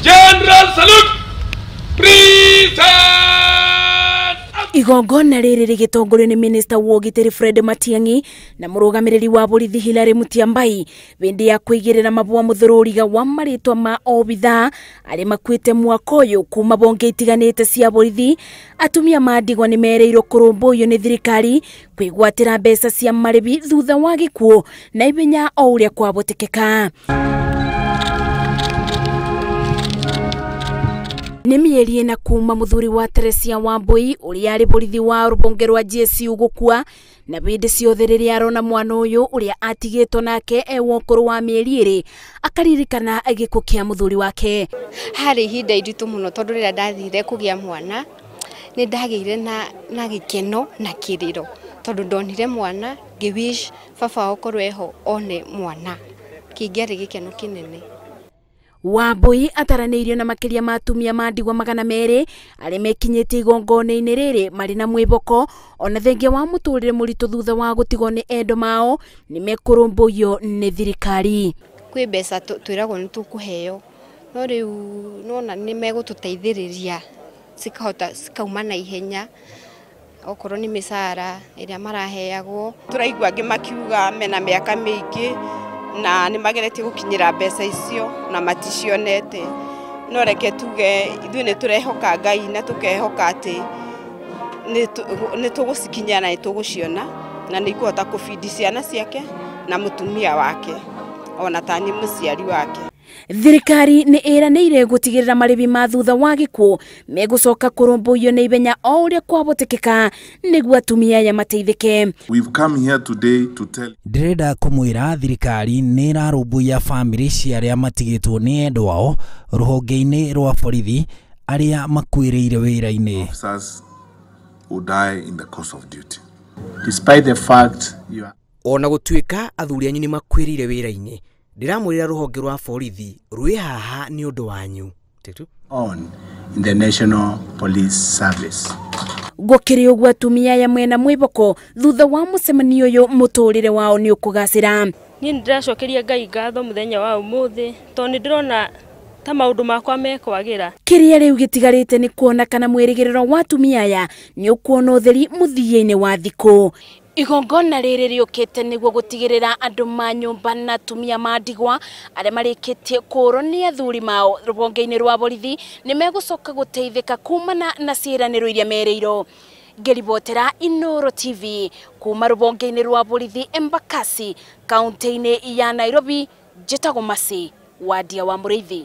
General salute. Present. Igongona rĩrĩ rĩgĩtongorio nĩ Minister wa ũgitĩri Fred Matiang'i na mũrũgamĩrĩri wa borithi Hilary Mutyambai hĩndĩ ya kũigĩrĩra mabũa mũthũrũriga wa marĩtwa ma obithaa arĩa makuĩte mwaka ũyũ kuma bonge itiganĩte cia borithi. Atumia ma ndigwa nĩ merĩirwo kũrũmbũiyo nĩ thirikari kwĩgwatĩra mbeca cia marĩbi thutha wa gĩkuũ na ihenya o ũrĩa kwahotekeka. Nĩ mĩeri ĩna kuma mũthuri wa Teresia Wambui ũrĩa arĩ borithi wa rũhonge rwa GSU gũkua, na hĩndĩ ciothe rĩrĩa arona mwana ũyũ ũrĩa atigĩtwo nake e wa ũkũrũ wa mĩeri ĩrĩ akaririkana gĩkuũ kĩa mũthuri wake. Harĩ ihinda iritũ mũno tondũ rĩrĩa ndathire kũgĩa mwana nĩ ndagĩire na gĩkeno na kĩrĩro tondũ ndonire mwana ngĩ wish baba okorwo eho one mwana, kĩngĩarĩ gĩkeno kĩnene. Wambui ataranĩirio na makĩria ma atumia ma ndigwa 200 arĩa mekinyĩtie igongona-inĩ rĩrĩ marĩ na mwĩhoko ona thengia wa mũtũrĩre mũritũ thutha wa gũtigwo nĩ endo mao nĩ mekũrũmbũiyo nĩ thirikari. Kwĩ mbeca twĩragwo nĩ tũkũheo no rĩu nona nĩ megũtũteithĩrĩria cikahota cikauma na ihenya okorwo nĩ mĩcara ĩrĩa maraheagwo. Tũraigua angĩ makiuga mena mĩaka mĩingĩ na nĩ mageretie gũkinyĩra mbeca icio na maticionete, no reke tuge ithuĩ nĩ tũrehoka Ngai na tũkehoka atĩ nĩ tũgũcikinyĩra na nĩ tũgũciona na nĩ ikũhota kũbindi ciana ciake na mũtumia wake ona tani mũciari wake. Thirikari nĩ ĩranĩire gũtigĩrĩra marĩbi ma thutha wa gĩkuũ megũcoka kũrũmbũiyo na ihenya o ũrĩa kwahotekeka nĩguo atumia aya mateithĩke. We've come here today to tell Ndĩrenda kũmwĩra thirikari nĩ ĩrarũmbũiya bamĩrĩ cia arĩa matigĩtwo nĩ endwa ao rũhonge-inĩ rwa borithi arĩa makuĩrĩire wĩra-inĩ. Officers who die in the course of duty. Despite the fact you are Ona gũtuĩka athuri anyu nĩ makuĩrĩire wĩra-inĩ, ndĩramwĩrĩra rũhonge rwa borithi rwĩ haha nĩ ũndũ wanyu. On in the National Police Service. Gũkĩrĩ ũguo atumia aya mwena mwĩhoko thutha wa mũcemanio ũyũ mũtũrĩre wao nĩ ũkũgacĩra. Niĩ nĩ ndĩracokeria Ngai ngatho mũthenya wa ũmũthĩ tondũ nĩ ndĩrona ta maũndũ makwa mekwagĩra. Kĩrĩa rĩu gĩtigarĩte nĩ kuona kana mwĩrĩgĩrĩro wa atumia aya nĩ ũkuona ũtheri mũthia-inĩ wa thikũ. Igongona rĩrĩ rĩũkĩte nĩguo gũtigĩrĩra andũ ma nyũmba na atumia ma ndigwa arĩa marĩkĩtie kũũrwo nĩ athuri mao rũhonge-inĩ rwa borithi nĩ megũcoka gũteithĩka kumana na ciĩranĩro iria merĩirwo. Ngĩribotera Inooro TV kuma rũhonge-inĩ rwa borithi Embakasi kaunti-inĩ ya Nairobi, njĩtagwo Mercy Wadia wa Mũrĩithi.